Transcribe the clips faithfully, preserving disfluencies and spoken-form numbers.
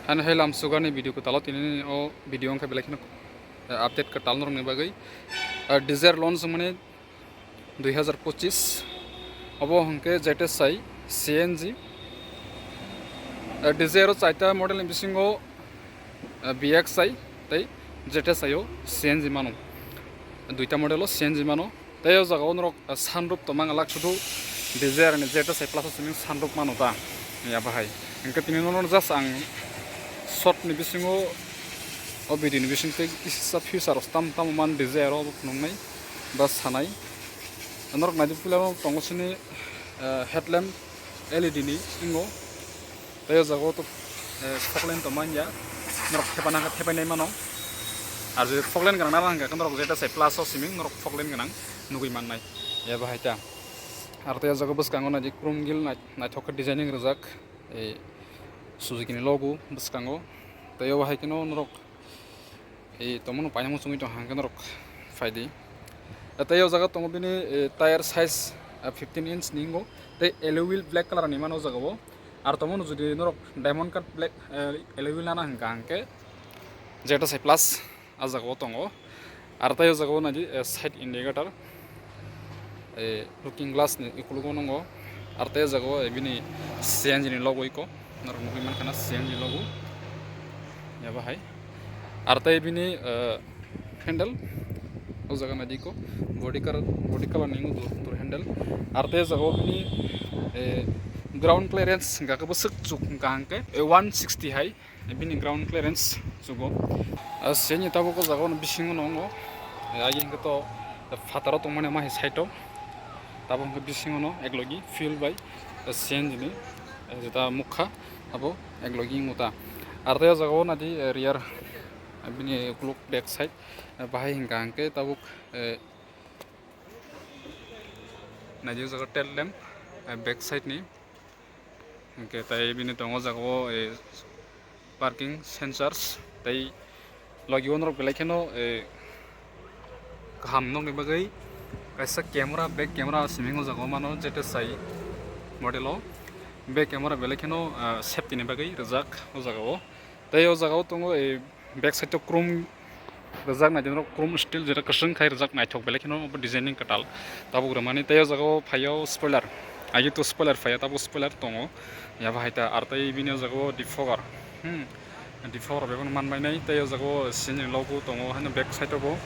Haino hai lam sugani video kwtalo tini o video wngkha belai kheno, eh, update kwtal norokni bagwi. Eh, Dzire launch wngmani dui hazar pochis, obo hwnkhe Z S I C N G. Eh, Dzire o chaita model ni bisingo, eh, B X I tei Z S I o C N G mano. Duita model o C N G mano. Tei o jaga o norok, ah, sunroof tongma wng lak sudu Dzire ni Z S I Plus o simi sunroof mano ta, ya bahai. Hingke tini nono just ang short ni bisingo o video ni bising tei kisa feature o tam tamo man Dzire o phunuknai ba sanai. Norok naidi puila no tongo sini, ah, headlamp L E D ni ingo. Tei o jaga o to, eh, fog lamp tongma ya. Norok thepana hwnkhe thepainai mano. Ar je fog lamp gwnang nana hwnkha khe norok Z S I Plus o simi norok fog lamp gwnang nugui mannai. Ya bahai ta. Ar tei o jaga bwskango naidi chrome grille nai-, naithok khe designing rijak. Eh, Suzuki ni logo bwskango. Tei o bahai kheno norok, eh, tongmano paina muchungui tong hwnkhe norok phaidi. Tei o jaga tongo bini, eh, tire size, eh, fifteen inch ni wngo. Tei alloy wheel black colour ni mano o jaga o. Ar tongmano jodi norok diamond cut black, eh, alloy wheel nana hwnkha hwnkhe Z S I Plus a jaga o tongo. Ar tei o jaga o naidi, eh, side indicator, eh, looking glass ni ukologo nongo. Ar tei o jaga o, eh, bini C N G ni logo iko norok nugui mankha na C N G logo ya bahai. Ar tei bini, eh, handle o jaga naidi iko body color, body color ni wngo dur, dur handle. Ar tei o jaga o bini, eh, ground clearance hwnkha khe bwswk chuk hwnkha hwnkhe, eh, one sixty hai. Bini ground clearance chugo. Ah, sini tabuk o jaga o bisingo no wngo. Eh, agi hwnkhe to, eh, phataro tongmani ma hai side o. Tabuk hwnkhe bisingo no eklogi fuel bai, eh, C N G ni, eh, jeta mukha abo eklogi wngo ta. Ar tei o jaga o naidi, eh, rear, eh, bini ukuluk back side, eh, bahai hwnkha hwnkhe tabuk, eh, naidi o jaga tail lamp, eh, back side ni. Hwnkhe tei bini tongo o jaga o, eh, parking sensors tei logi o norok belai kheno, eh, kaham nokni bagwi kaisa camera, back camera simi o jaga o mano Z S I model o. Back camera belai kheno, ah, safety ni bagwi rijak o jaga o. Tei o jaga o tongo, eh, back side o chrome rijak nai, norok chrome steel jeta kwchwng khai rijak, naithok belai kheno bo designing kwtal tabuk rwmani. Tei o jaga o phaio spoiler, agi to spoiler phaio, tabuk spoiler tongo ya bahai ta. Ar tei bini o jaga o defogger, hmm, defogger bebak man mainai. Tei o jaga o sini logo tongo haino back side o bo.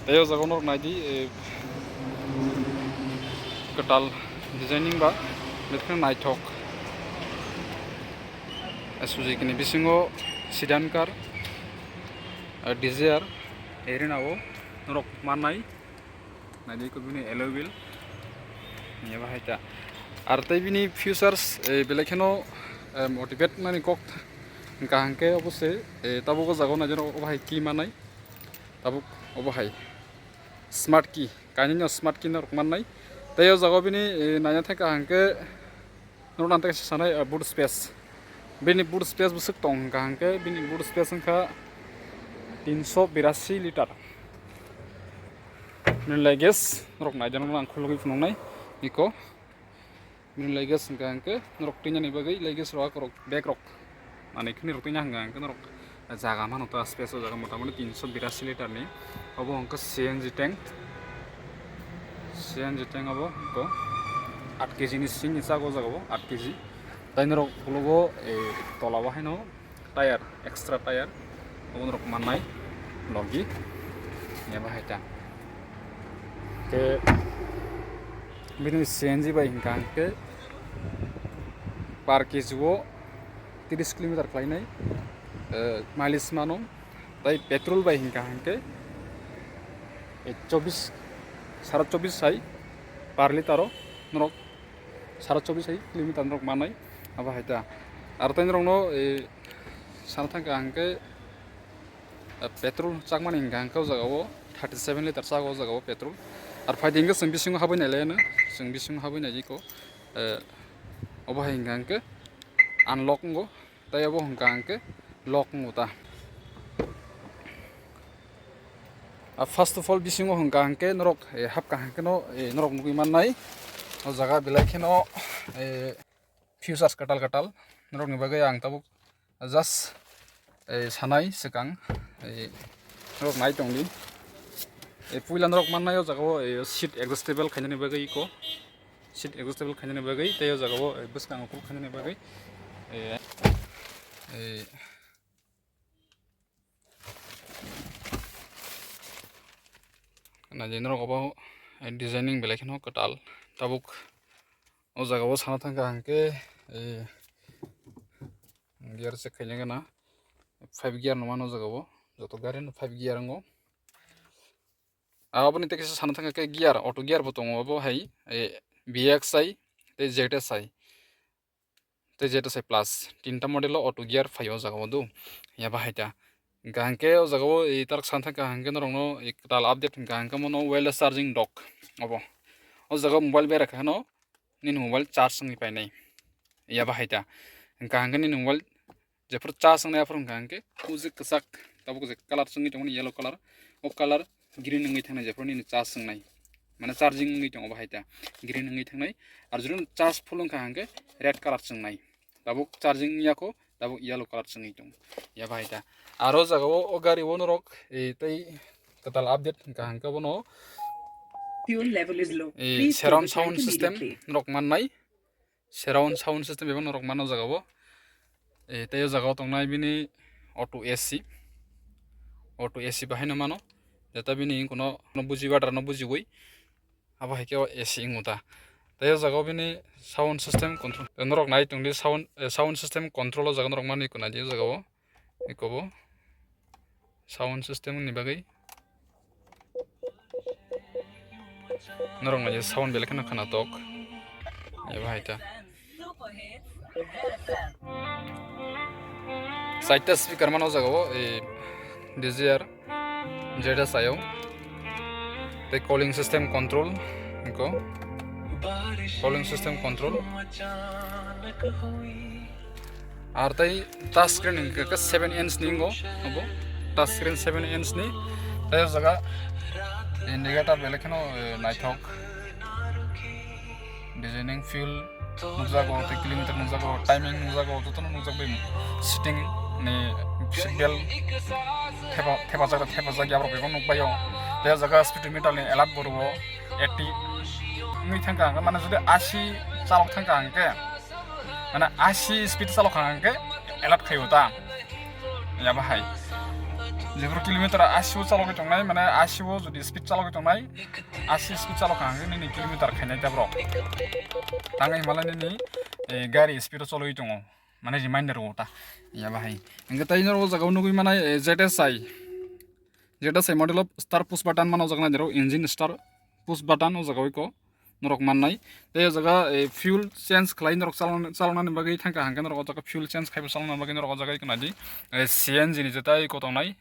Tei o jaga o norok naidi, eh, kwtal designing ba belai kheno naithok. Suzuki ni bisingo sedan car, ah, Dzire, Arena o norok mannai. Naidi ko bini alloy wheel. Ni bahai ta. Ar tei bini features, eh, belai kheno, eh, motivate mani kok hwnkha hwnkhe obo se, eh, tabuk o jaga o naidi norok obo hai key mannai. Tabuk obo hai smart key, kainwi no smart key norok mannai. Tei o jaga o bini, eh, naina thangkha hwnkhe norok nang tei sanai, eh, boot space. Bini boot space bwswk tong hwnkha hwnkhe bini boot space wngkha tinso birasi liter. Bini luggage norok naidi norok ang khulugwi phunuknai iko. Bini luggage hwnkha hwnkhe norok twinani bagwi luggage rok, akorok, bag rok manwi khwnwi rok twina hwnkha hwnkhe norok jaga mano ta, space o jaga motamoti tinso birasi liter ni. Obo hwnkhe C N G tank, C N G tank obo hwnkhe aat K G ni simi chago o jaga o, aat K G. Tai norok ukulukgo, eh, tola o haino tire, extra tire obo norok mannai logi ya bahai ta. Khe bini C N G bai hwnkha hwnkhe per K G o tris kilometer khlainai, eh, mileage mano. Tai petrol bai hwnkha hwnkhe, eh, chobis, sara chobis hai per liter o norok sara chobis hai kilometer norok mannai, abo hai ta. Aro tai norokno, eh, sana thangkha hwnkhe, eh, petrol chakmani hwnkha hwnkhe o jaga o thirty seven liter chago o jaga o petrol. Ar phaidi hwnkhe chwng bisingo habwi nai lai anw, chwng bisingo habwi nai iko, eh, obo hai hwnkha hwnkhe unlock wngo, tai obo hwnkha hwnkhe lock wngo ta. Ah, first of all, bisingo hwnkha hwnkhe norok, eh, hapkha hwnkhe no, eh, norok nugwi mannai. O jaga belai kheno, eh, features kwtal kwtal norokni bagwi ang tabuk just Ei, sanai swkang, ei, norok nai tongdi. Ei, puila norok mannai o jaga o, ei, seat adjustable khainani bagwi iko. Seat adjustable khainani bagwi, tei o jaga o, ei, bwskango kuk khainani bagwi. Ei, ei, naidi norok obo, ei, designing belai kheno kwtal. Tabuk o jaga o sana thangkha hwnkhe, ei, gear check khaina gana. Five gear no mano o jaga o. Joto gari no five gear wngo. Aboni tei kisa sana thangkha khe gear, auto gear bo tongo obo hai, eh, B X I tei Z S I tei Z S I plus tinta model o auto gear phaio o jaga o do. Ya bahai ta. Hingkha hingkhe o jaga o, eh, tarak sana thangkha hingkhe norokno, eh, kwtal update hingkha hingkhe mono wireless charging dock obo. O jaga o mobile berai kha no nini mobile charge wngwi painai. Ya bahai ta. Hingkha hingkhe nini mobile jephuru charge wngnai aphuru hingkha hingkhe kujik kwchak tabuk je colour chwngwi tongmani yellow colour, o colour green wngwi thangnai jephuru nini charge wngnai. Mane charging wngwi tongo bahai ta. Green wngwi thangnai. Ar jodi charge full wngkha hingkhe red colour chwngnai. Tabuk charging wngya kho, tabuk yellow colour chwngwi tongo. Ya bahai ta. Aro jaga o, o gari o norok, eh, tei kwtal update hingkha hingkhe bono, Fuel level is low. Eh, Please surround sound system immediately. Norok mannai. Surround sound system bebak norok mano jaga o. Eh, tei o jaga o tongnai bini auto A C. Auto A C bahai no mano. Jeta bini kono, kono buji badar no bujiwi. Abo hai khe o A C wngmo ta. Tei o jaga o bini sound system control. Norok nai tongdi sound, eh, sound system control o jaga norok mani ko naidi o jaga o. Eko bo sound system ni bagwi. Norok nai sound belai kheno khana tok. Ebo hai ta. Saita speaker mano jaga o, eh, Desire, Z S I o. Tei cooling system control, eko. Cooling system control. Ar tei touch screen hingkha khe seven inch ni wngo, abo touch screen seven inch ni. Tei o jaga indicator belai kheno, eh, naithok. Designing fuel nukjago, tei kilometer nukjago, timing nukjago, jotono nukjak bai. Seating ni seat belt thepa, thepajak, thepajak ya borok bebo nukbaio. Tei o jaga speedometer ni alarm bo rwo, eighty wngwi thangkha hwnkhe, mane jodi asi chalok thangkha hwnkhe, mane asi speed chalok kha hwnkhe alert khaio ta. Ya bahai. Jephru kilometer asi o chalogwi tongnai, mane asi o jodi speed chalogwi tongnai, asi speed chalok kha hwnkhe nini kilometer khainai ta borok. Tangwi himala nini, eh, gari speed o chologwi tongo. Mane reminder o ta. Ya bahai. Hingkhe tei norok o jaga o nugwi manai, eh, Z S I. Z S I model o start push button mano jaga nai dero, engine start push button o jaga o iko norok mannai. Tei o jaga, eh, fuel change khlai norok chalokna, chaloknani bagwi thangkha hwnkhe norok o jaga fuel change khaibo chalokna bagwi norok o jaga iko naidi, eh, C N G ni jeta iko tongnai,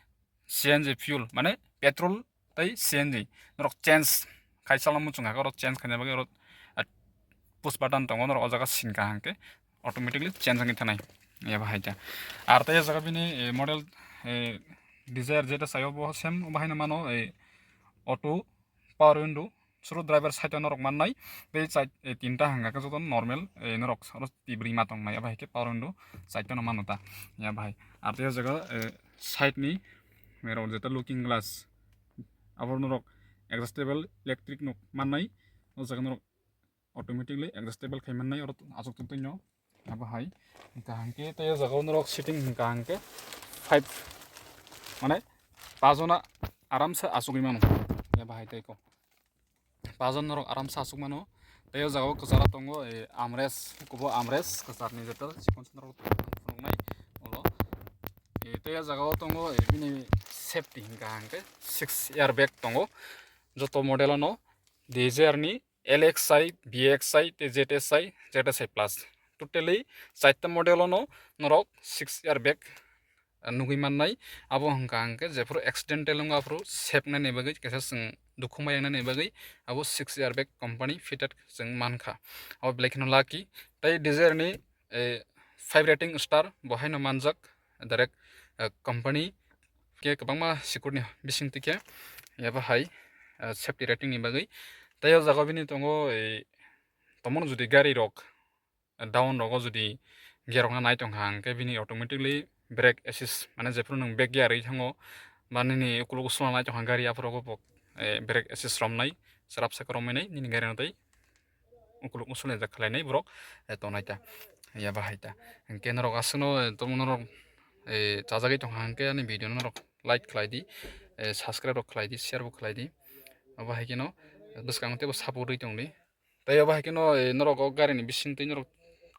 C N G fuel, mane petrol tei C N G norok change khai chalokna muchung kha, oro change khaina bagwi oro, eh, push button tongo, norok o jaga sinkha hwnkhe automatically change wngwi thanai. Ya bahai ta. Ar tei o jaga bini, eh, model, eh, Desire Z S I o bo same bahai no mano, eh, auto power window, suru driver side o norok mannai, tei side, eh, tinta hwnka khe joto normal, eh, norok oro tibri ma tongnai, abo hai khe power window side o no mano ta, ya bahai. Ar tei o jaga, eh, side ni mirror jeta looking glass, abo norok adjustable electric nok mannai, o jaga norok automatically adjustable khai mannai oro achuk tongtoi no. Abo hai hwnkha hwnkhe tei o jaga o norok sitting hwnkha hwnkhe five, mane pajona aramsa achugwi mano. Abo hai tei ko pajon norok aramsa achuk mano. Tei o jaga o kwchara tongo, eh, armrest, kubo armrest kwcharni jeta chikon norok phunuknai ulo. Eh, tei o jaga o tongo, eh, bini safety hwnkha hwnkhe six airbag tongo. Joto model o no Dzire ni L X I, V X I tei Z S I, Z S I plus. Totally chaita model o no norok six airbag, ah, nugwi mannai. Abo hwnkha hwnkhe jephuru accidental wngkha aphuru safe nani bagwi kaisa chwng dukhu ma yangnani bagwi abo six airbag company fitted chwng mankha. Abo belai kheno lucky. Tei Dzire ni, eh, five rating star bo haino manjak direct, eh, company khe kwbangma security ni bising twi khe abo hai, eh, safety rating ni bagwi. Tei o jaga bini tongo, eh, tomon jodi gari rok down rogo jodi gear rokno nai tongkha hwnkhe bini automatically brake assist, mane jephuru nwng brake gear ri thango, ba nini ukuluk usulna nai tongkha gari, aphuru bo, eh, brake assist romnai, srap saka romwi nai nini gari no tei ukuluk usulna jak khlainai borok, eh, tongnai ta, ya bahai ta. Hwnkhe norok aswkno, eh, tomo norok, eh, chajagwi tongkha hwnkhe ani video no norok like khlai di, eh, subscribe rok khlai di, share bo khlai di. Abo hai kheno bwskango teibo support rwi tong di. Tei abo hai kheno, eh, norok o gari ni bising twi norok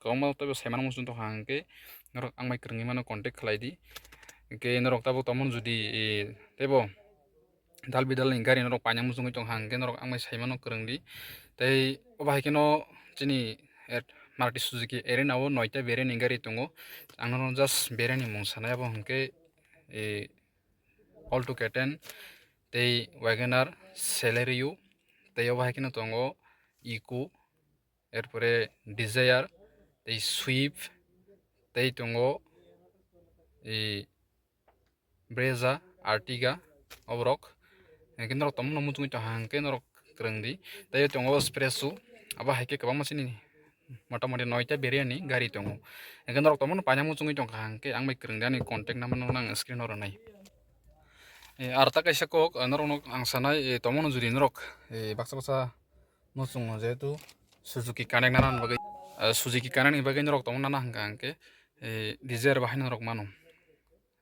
kwbangma teibo sai mano muchung tongkha hwnkhe norok ang bai kwrwngwi mano contact khlai di. Hwnkhe norok tabuk tongmani jodi, eh, teibo dal bidal ni gari norok paina muchungwi tongkha hwnkhe norok ang bai sai mano kwrwng di. Tei abo hai kheno chini, eh, Maruti Suzuki Arena o noita variant ni gari tongo. Ang norok just variant ni mung sanai abo hwnkhe, eh, Alto K ten, tei Wagon R, Celerio, tei obo hai kheno tongo Eeco, erpore Dzire, tei Swift, tei tongo, e, Brezza, Ertiga, oborok. Hwnkhe norok tongmano muchungwi tongkha hwnkhe norok kwrwng di. Tei tongo Presso, abo hai khe kwbangma chini motamoti noita variant ni gari tongo. Hwnkhe norok tongmano paina muchungwi tongkha hwnkhe ang bai kwrwng di, ani contact number no ang screen o rwnai. Eh, aro ta kaisa kok, eh, norokno ang sanai, eh, tongmano jodi norok, eh, baksa baksa muchungo jehetu Suzuki Connect nana bagwi, eh, Suzuki Connect ni bagwi norok tongmano nana hwnkha hwnkhe, eh, Dzire bahai norok mano.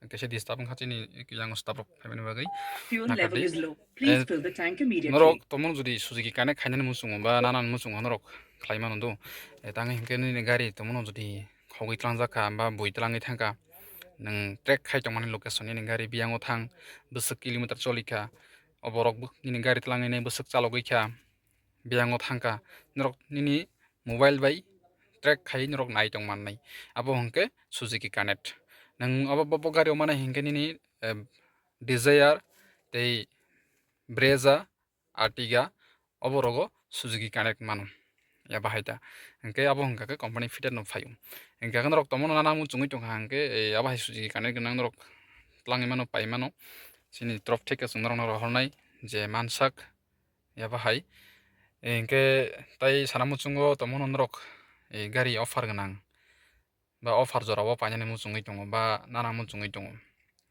Kaisa disturb wngkha chini yang staff rok phaimani bagwi. Fuel level is low. Please fill the tank immediately. Norok tongmano jodi Suzuki Connect khainani muchungo ba nanani muchungo norok khlai mano do. Eh, tangwi hwnkhe nini gari tongmano jodi khogwi tlangjak kha ba bui tlangwi thangkha, nwng track khai tongmani location nini gari biyango thang, bwswk kilometer cholikha, oborok bo nini gari tlangwi nai bwswk chalogwi kha, biyango thangkha, norok nini mobile bai track khai norok nai tong mannai. Abo hwnkhe Suzuki Connect. Nwng abo bo, bo gari o manai hwnkhe nini, eh, Dzire tei Brezza, Ertiga, obo rogo Suzuki Connect mano. Ya bahai ta. Hwnkhe abo hwnkha khe company fitted no phaio. Hwnkha khe norok tongmano nana muchungwi tongkha hwnkhe, eh, abo hai Suzuki Connect gwnang norok tlangwi mano, pai mano. Chini trop theke chwng norokno rohornai je mansak. Ya bahai. Eh, hwnkhe tai sana muchungo tongmano norok, eh, gari offer gwnang ba offer jorao painani muchungwi tongo ba nana muchungwi tongo.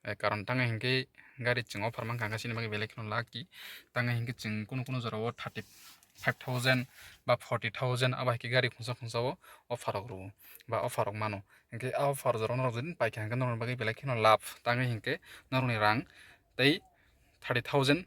Eh, karon tangwi hwnkhe gari chwng offer mankha hwnkhe chini bagwi belai kheno lucky. Tangwi hwnkhe chwng kunu kunu jorao thirty five thousand ba forty thousand abo hai khe gari khungsa khungsa o offer rok rwo ba offer rok mano. Hwnkhe a offer jorao norok jodi paikha hwnkhe norokni bagwi belai kheno lab. Tangwi hwnkhe norokni rang tei thirty thousand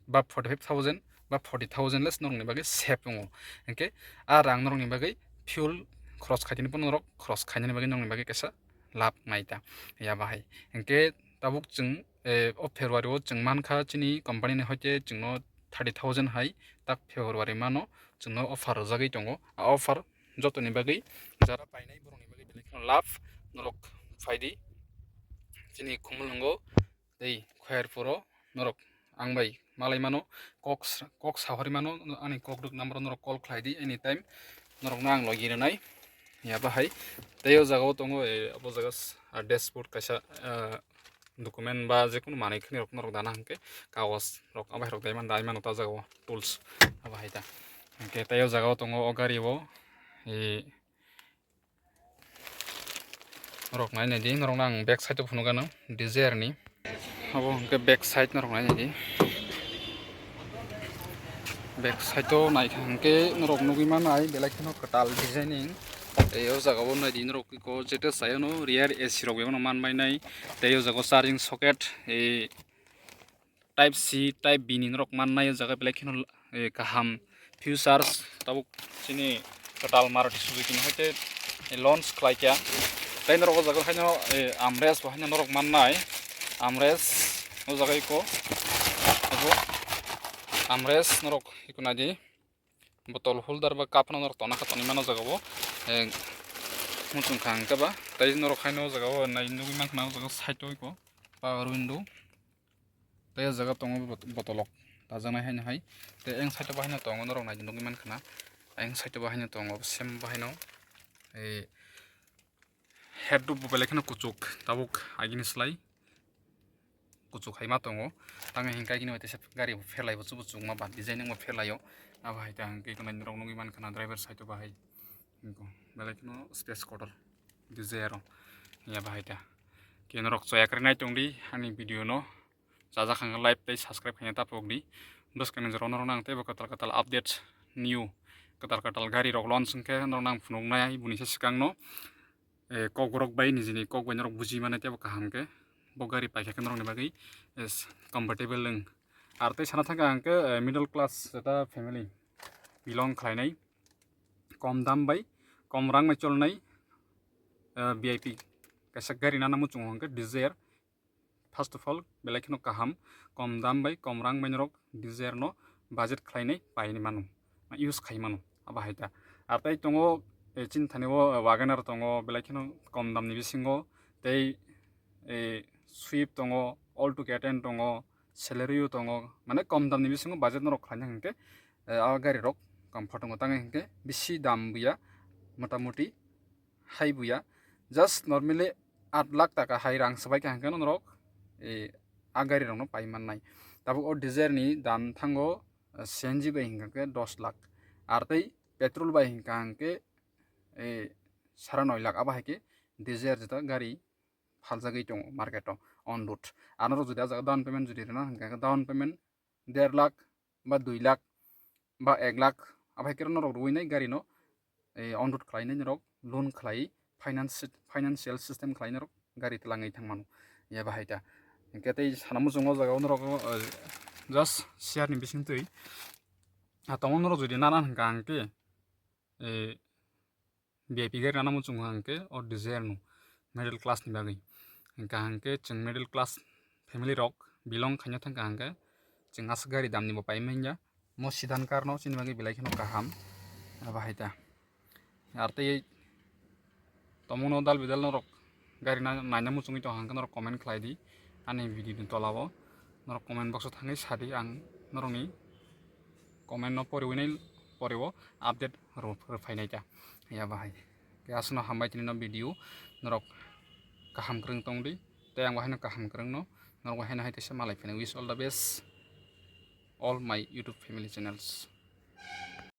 ba forty five thousand ba forty thousand less norokni bagwi save wngo. Hwnkhe a rang norokni bagwi fuel khorok khaitini phano norok khorok khainani bagwi norokni bagwi kaisa lab nai ta. Ya bahai. Hwnkhe tabuk chwng, eh, o February o chwng mankha chini company ni hoite chwngno thirty thousand hai tak February mano chwngno offer rwjagwi tongo. A offer jotoni bagwi jara painai borokni bagwi belai kheno lab norok phaidi chini Khumulwngo. Tei Khairpuro norok ang bai malai mano, kok s-, kok sahori mano, ani kok rwk number norok call khlai di anytime, norokno ang logi rwnai. Ya bahai tei o jaga o tongo, eh, abo jaga s-, ah, dashboard kaisa, ah, document ba jekunu manwi khani rok norok dana hwnkhe kagoj rok abai rok dai man dai mano ta jaga o tools abo hai ta. Hwnkhe tei o jaga o tongo o gari o, eh, Norok nai nai di, norok no ang back side o phunuk gano Dzire ni. Abo hwnkhe back side norok nai nai di. Back side o naikha hwnkhe norok nugwi mano ai belai kheno kwtal designing. Tei o jaga o nai di norok eko jeto sayono rear A C rok bebak no man bai nai. Tei o jaga o charging socket, eh, Type C, Type B ni norok mannai o jaga belai kheno, eh, kaham features tabuk chini total Maruti Suzuki ni hoite, eh, launch khlai kha. Tei norok o jaga haino, eh, armrest bo haino norok mannai. Armrest o jaga eko abo armrest norok eko nai di. Bottle holder ba cup no norok tona kha tonwi mano jaga o, eh, muchung kha hwnkhe ba tei norok haino o jaga o nai nugwi mankha na o jaga o side o eko power window. Tei o jaga tongo bot-, botolok dajaknai haino hai. Tei ayang side o bo haino tongo norok nai nugwi mankha na. Ayang side o bo haino tongo same bo haino. Eh, head roof bo belai kheno kuchuk tabuk agini slai kuchuk hai ma tongo. Tangwi hinkhe agini waitesa gari bo pherlai bo chubo chukma ba designing bo pherlaio. Abo hai ta hinkhe eko nai norok nugwi mankha na driver side o bahai. Belai kheno space kotor. Dzire o ya bahai ta. Khe norok choya kwrwi nai tongdi ani video no. Chajak hwnkhe like tei subscribe khaina tapok di. Bwskangni jorao norok nang teibo kwtal kwtal update, new kwtal kwtal gari rok launch wngkhe norok nang phunuknai bunisa swkangno. Eh, kok borok bai nijini kok bai norok buji mane teibo kaham khe bo gari paikha khe norokni bagwi, yes, comfortable wng. Ar tei sana thangkha hwnkhe, eh, middle class jeta family belong khlainai, kom dam bai kom rang bai cholnai, eh, V I P kaisa gari nana muchungo hwnkhe Dzire. First of all, belai kheno kaham, kom dam bai kom rang bai norok Dzire no budget khlainai paini mano, use khai mano, abo hai ta. Ar tei tongo, eh, chini thani o, eh, WagonR tongo, belai kheno kom dam ni bisingo, tei, eh, Swift tongo, Alto K ten tongo, Celerio tongo, mane kom dam ni bisingo budget norok khlaina hwnkhe, eh, a gari rok comfort tongo, tangwi hwnkhe bisi dam buya, motamuti hai buya, just normally aat lakh taka hai rang swbai kha hwnkhe norok, eh, a gari rokno pai mannai. Tabuk o Dzire ni dam thango, eh, C N G bai hwnkhe dos lakh, ar tei petrol bai hwnkha hwnkhe, eh, sara noi lakh, abo hai khe Dzire jeta gari phaljagwi tongo market o on road. Ano rok jodi a jaga down payment jodi rwna hwnkha hwnkhe down payment der lakh ba dui lakh ba ek lakh, abai khe norok rwinai gari no, eh, on road khlainai norok loan khlai finance, financial system khlai norok gari twlangwi thang mano, ya bahai ta. Hwnkhe tei sana muchungo o jaga o norok, eh, just share ni bising twi. Ah, tongma norok jodi nana hwnkha hwnkhe, eh, V I P gari nana muchungo hwnkhe o Dzire no middle class ni bagwi. Hwnkha hwnkhe chwng middle class family rok belong khaina thangkha hwnkhe chwng aswk gari dam ni bo pai manya. Mo sedan car no chini bagwi belai kheno kaham. Abo hai ta. Ar tei tongmano dal bidal norok gari na-, naina muchungwi tong hwnkhe norok comment khlai di ani video ni tola o. Norok comment box o thangwi sa di, ang norokni comment no poriwi nai, pore o update rw-, rwphainai ta. Ya bahai. Khe aswkno hambai tini no video norok kaham kwrwng tong di. Tei ang bo haino kaham kwrwngno norok bo haino hai teisa malai phino. Wish all the best all my YouTube family channels.